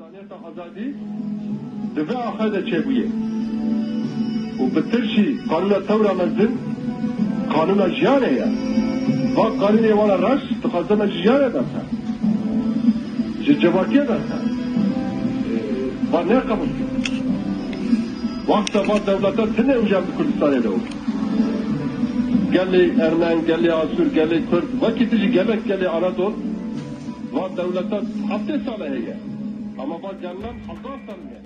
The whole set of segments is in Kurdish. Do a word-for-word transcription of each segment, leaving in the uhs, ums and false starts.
Planeta azadî di vê axê de çêbûye û bi tirşî qanûna tewra mezin qanûna jiyanê ye. Va qanûnê wala reş dixwaze me ji jiyanê derxe, ji civakiyê derxe. Va ne qebûl kir. Wexta va dewleta tune û jî di Kurdistanê de û gelê Ermen, gelê Asûr, gelê Kurd, wekî tu jî gelek gelê Anadol, va dewleta heftê sale heye. Ama va gel lan hezar sal heye.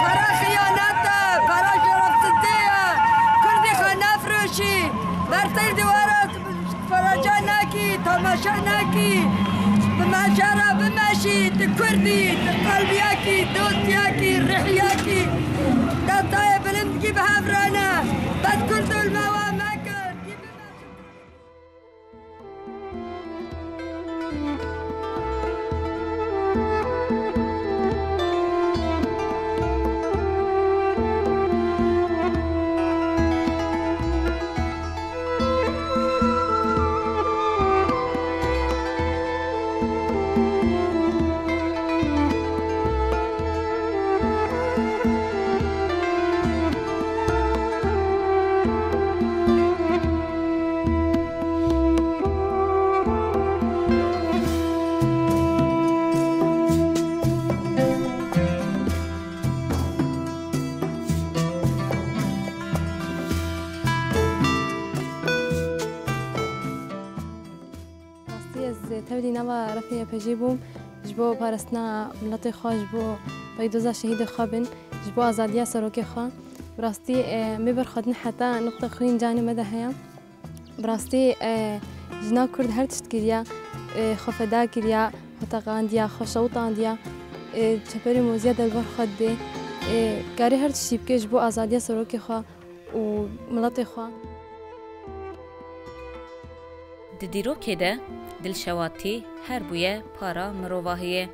Para xiyanet e, para şerefsizî ye. Kurdî xwe nefroşî. Berteyl dîwara Feraca nakî, temaşe nakî, bi meşe re bimeşî, tu kurdî, tu qelbiyakî, dostiyakî, rihiyakî, destayê bilind gî bi hev re ne, bes kurd zulma we mekir, gî bimeşî. Rastî ez tevlî nava refê YPJ'ê bûm, ji bo parastina miletê xwe, ji bo peydoza şehîdê xwe bin, ji bo azadiya serokê xwe. Bi rastî, e, me berxwedin heta nuqta xwîn canê me de heye. Bi rastî, e, jina Kurd her tişt kiriye, e, xwe feda kiriye, xwe teqandiye, xwe şewitandiye, e, çeperê moziya de li ber xwe didê, e, karê her tiştî bike ji bo azadiya serokê xwe û miletê xwe. Di dîrokê de dilşewatî her bûye para mirovahiyê.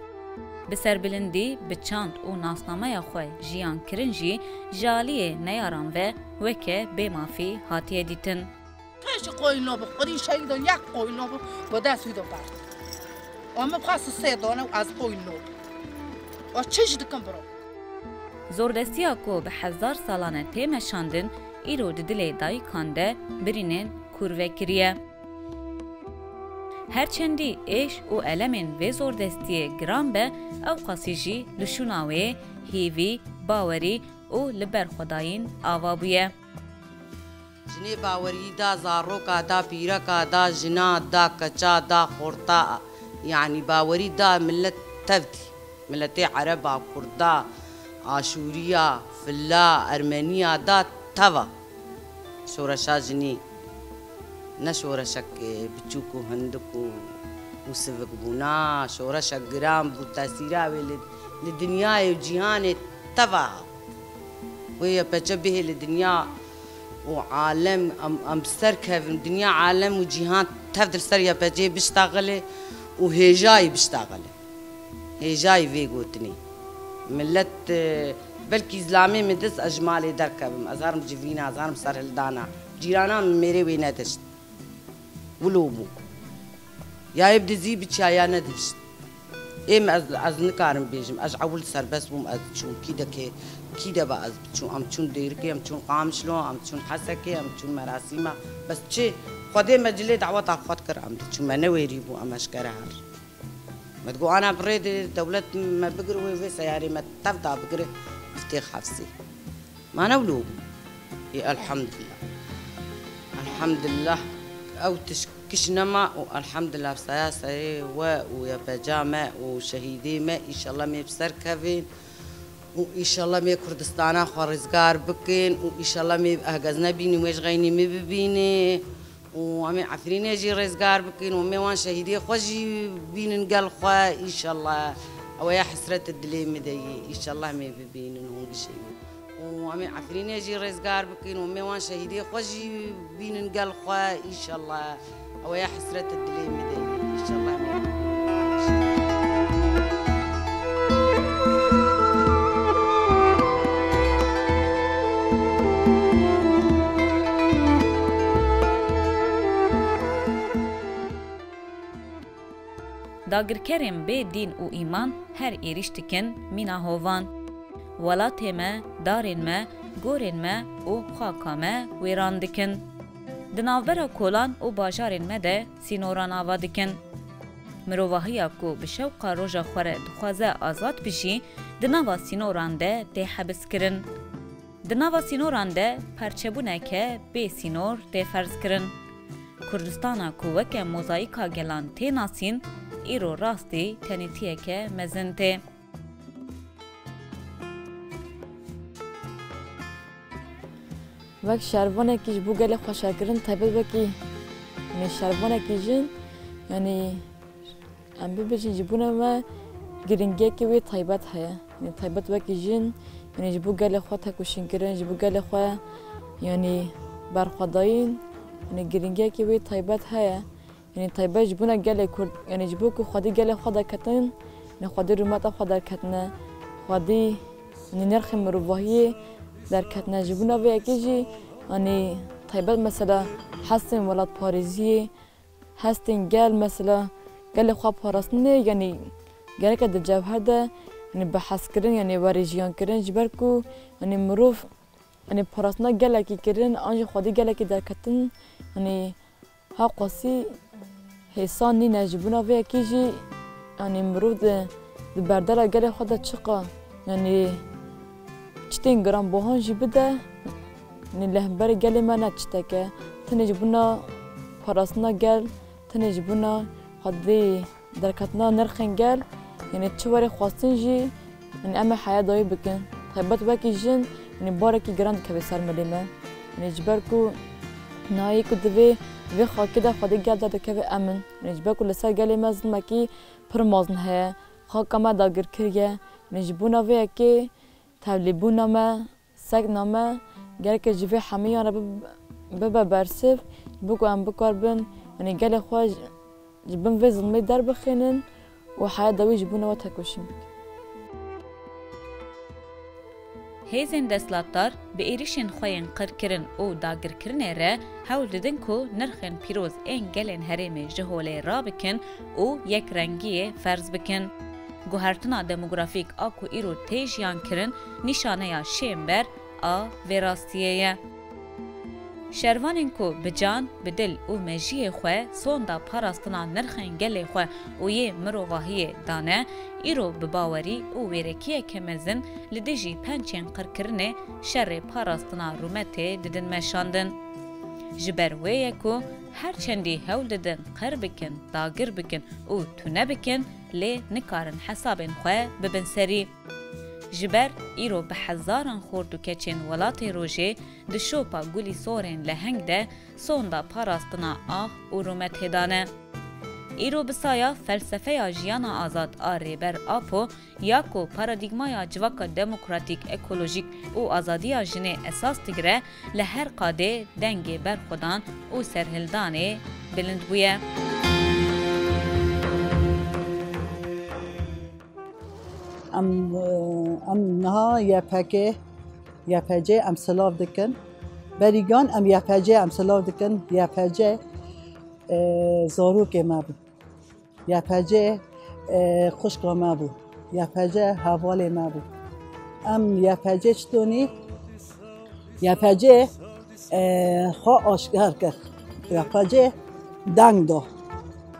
Bi serbilindî, bi çand û nasnameya xwe jiyan kirin jî ji aliyê neyaran ve weke bêmafî hatiye dîtin. Te jî qoyîn nabû, xwedî şehîd o, yek qoyîn nabû, bi dest wî de berd. Û min xwest sê dane û ez qoyîn nabû. Û çi jî dikim biro? Zordestiya ku bi hezar salan e tê meşandin, îro di dilê dayikan de birînên kûr vekiriye. Her çendî êş û elemên vê zordestiyê giran be, ewqasî jî li şûna wê hîvî, bawerî û li berxwedayîn ava bûye. Jinê bawerî da zaroka, da pîreka, da jina, da keça, da xorta, yanî bawerî da milet tevdî. Miletê Ereba, Kurda, Aşûriya, Filla, Ermeniya da teva. Şoreşa jinî ne şoreşek, e, biçûk û hindik û, û sivik bû. Na, şoreşek giran bû, tesîra wê li, li dinyayê û cîhanê teva hat. Wê YPJ bihê li dinya û alem, em, em bi ser kevin, dinya, alem û cîhan tev di li ser YPJ'ê biştexile û hêjayî biştexile. Hêjayî vê gotinê. Milet, e, belkî zilamê min dist ez ji malê derkevim. Ez herim civîna, ez herim serhildana. Cîrana min mêrê wê nedişt. Wilo bû. Ya ê bi dizî biçiya ya nedibişt. Êm ez, ez nikarim bêjim. Ez ewil serbest bûm, ez diçûm. Kî de ke, kî de be ez biçûm. Em çûn Dêrikê, em çûn Qamişlo, em çûn Hesekê, em çûn merasîma. Bes çi? Xwedê me cilê daweta xwe dikir, em diçûn. Me newêrî bû, em eşkere her. Me digot, ana bi rê de dewlet me bigir wê, vê seyarê me tev da bigire, bi têx hefsê. Mane wilo bû. Ê, elhamdulillah. Elhamdulillah. Ew tişt kiş nema û elhamdulillah saya serê we û Y P C'ya me û şehîdê me, înşallah mê bi ser kevin û înşallah mê Kurdistana xwe rizgar bikin û înşallah mê ehgez nebînin wê ji xeynî mê bibîne. û em ê Efrînê jî rêzgar bikin û em ê wan şehîdê xwe jî bînin gel xwe, înşallah. Ew ya hesret dilê min de yî, înşallah em ê bibînin hûn gişeyî. Û em ê Efrînê jî rêzgar bikin û em ê wan şehîdê xwe jî bînin gel xwe, înşallah. Ew ya hesret dilê min de yî, înşallah em ê bibînin. Dagirkerên bê dîn û îman her êrîş dikin mîna hovan. Welatê me, darên me, gorên me û xaka me wêran dikin. Di navbera kolan û bajarên me de sînoran ava dikin. Mirovahiya ku bi şewqa roja xwe re dixwaze azad bijî, di nava sînoran de tê hebiskirin. Di nava sînoran de parçebûneke bê sînor tê ferzkirin. Kurdistana ku weke mozayîka gelan tê nasîn, îro rastî tenêtiyeke mezin tê. Wek şervanekî ji bo gelê xwe şerkirin, taybet wekî, yanî şervanekî jin, yanî em bibêjin ji bona me girîngiyekî wê taybet heye. Yanî taybet wekî jin, yanî ji bo gelê xwe tekoşîn kirin, ji bo gelê xwe, yanî berxwedayîn, yanî girîngiyekî wê taybet heye. Yanî taybet ji bona gelê Kurd, yanî ji bo ku xwedî gelê xwe derketin, yanî xwedî rûmeta xwe derketine, xwedî, yanî nirxên mirovahiyê derketine. Ji bona vê yekê jî, yanî taybet mesela hestên welatparêziyê, hestên gel mesela gelê xwe parastinê, yanî gereke di cewher de, yanî bi hezkirin, yanî werê jiyan kirin, ji ber ku, yanî mirov, yanî parastina gelekî kirin, an jî xwedî gelekî derketin, yanî ha qasî hêsan nîne. Ji bona vê yekê jî, yanî mirov di, di berdera gelê xwe de çiqa, yanî tiştên giranbahan jî bide, yanî li hemberî gelê me ne tiştek e. Tenê ji bona parastina gel, tenê ji bona xwedî derketina nirxên gel, yanî çi were xwestin jî, yanî em ê heya dawî bikin. Taybet wekî jin, yanî barekî giran dikeve ser milê me. Yanî ji ber ku nayê ku divê vê xakê de xwedî gel derdikeve em in. Yanî ji ber ku li ser gelê me zilmekî pir mezin heye. Xaka me dagir kiriye. Yanî ji bona vê yekê tevlîbûna me, sekna me gereke ji vê hemiyan re bib-, bibe bersiv, ji bo ku em bikaribin, yanî gelê xwe ji, ji bin vê zilmê derbixînin û heya dawî ji bona we tekoşîn bikin. Hêzên destlatdar bi êrîşên xwe yên qirkirin û dagirkirinê re hewl didin ku nirxên pîroz ên gelên herêmê ji holê rabikin û yekrengiyê ferz bikin. Guhertina demografîk a ku îro tê jiyan kirin nîşaneya şênber a vê rastiyê ye. Şervanên ku bi can, bi dil û mejiyê xwe sonda parastina nirxên gelê xwe û yê mirovahiyê dane, îro bi bawerî û wêrekiyeke mezin li dijî pençên qirkirinê şerê parastina rûmetê didin meşandin. Ji ber wê ye ku her çendî hewl didin qir bikin, dagir bikin û tune bikin, lê nikarin hesabên xwe bibin serî. Ji ber îro bi hezaran xort û keçên welatê rojê di şopa Gulîsorên Leheng de sonda parastina ax û rûmetê dane. Îro bi saya felsefeya jiyana azad a Rêber Apo ya ku paradîgmaya civaka demokratîk, ekolojîk û azadiya jinê esas digire, li her qadê dengê berxwedan û serhildanê bilind bûye. Em, em niha Y P G, Y P C em silav dikin. Berîgan em Y P C em silav dikin. Y P C E, zarokê me bû. Y P C, e, xwişka me bû. Y P C hevalê me bû. Em Y P C çitonî? Y P C, e, xwe aşkar kir. Y P C deng da.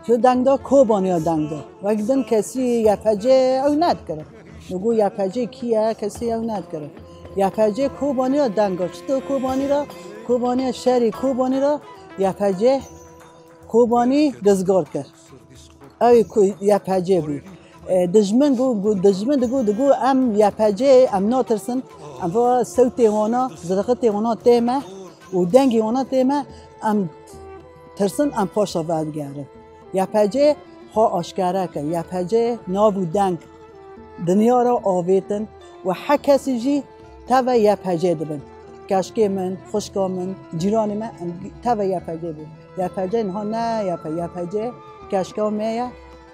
Çi deng da? Kobaniya deng da. Wek din kesî Y P C ew nedikirin. Nigo Y P C kî ye, kesî ew nedikirin. Y P C Kobaniya deng da. Çito Kobanî ra? Kobaniya şerî Kobanî ra Y P C Kobanî rizgar kir. Ew ku Y P C bû. E, dijmin got, got, dijmin digot, digot, em Y P C, em natirsin, em va sewtê wana, zirxitê wana tê me û dengê wana tê me, em tirsin, em paşa vedigerin. Y P C xwe aşkere kir. Y P C nav û deng dinya re avêtin û her kesî jî teve Y P C dibin. Keşkê min, xwişka min, cîranê me, em teve Y P C bûn. Y P C niha ne Y P C, Y P C keşka me ye,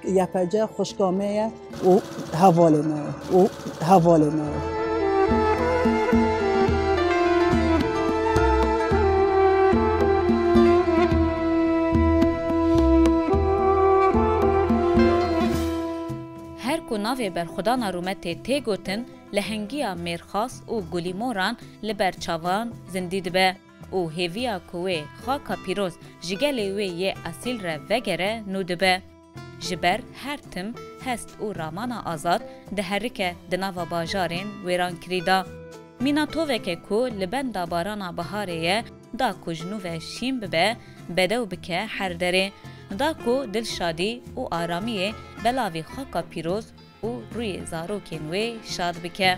Y P C xwişka me ye û hevalê me ye, û hevalê me ye. Her ku navê berxwedana rûmetê tê gotin, lehengiya mêrxas û gulîmoran li ber çavan zindî dibe û hêviya ku wê xaka pîroz ji gelê wê yê esîl re vegere nû dibe. Ji ber her tim hest û ramana azad diherike di nava bajarên wêrankirî de. Mîna toveke ku li benda barana biharê ye, da ku ji nû ve şîn bibe, bedew bike her derê. Da ku dilşadî û aramiyê belavî xaka pîroz û rûyê zarokên wê şad bike.